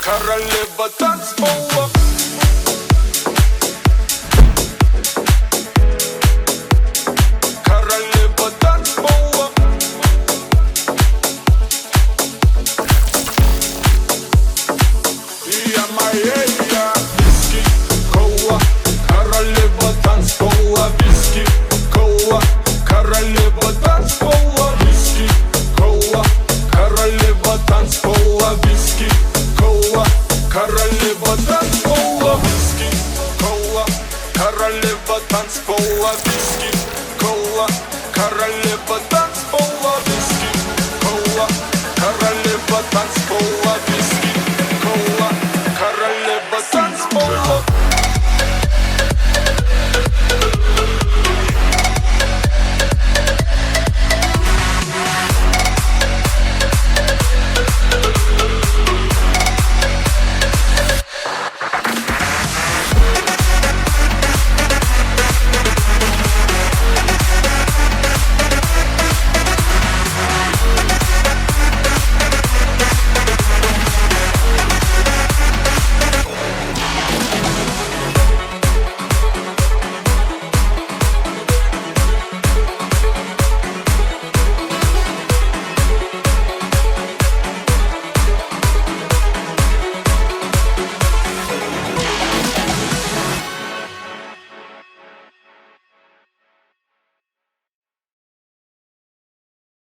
Королева танцпола. Королева танцпола. Я моя виски, кола, королева танцпола, виски, кола, королева танцпола, виски, кола, королева танцпола, виски, кола, королева танцпола, виски, кола, королева танцпола, виски, кола, королева танцпола, виски, кола, королева танцпола.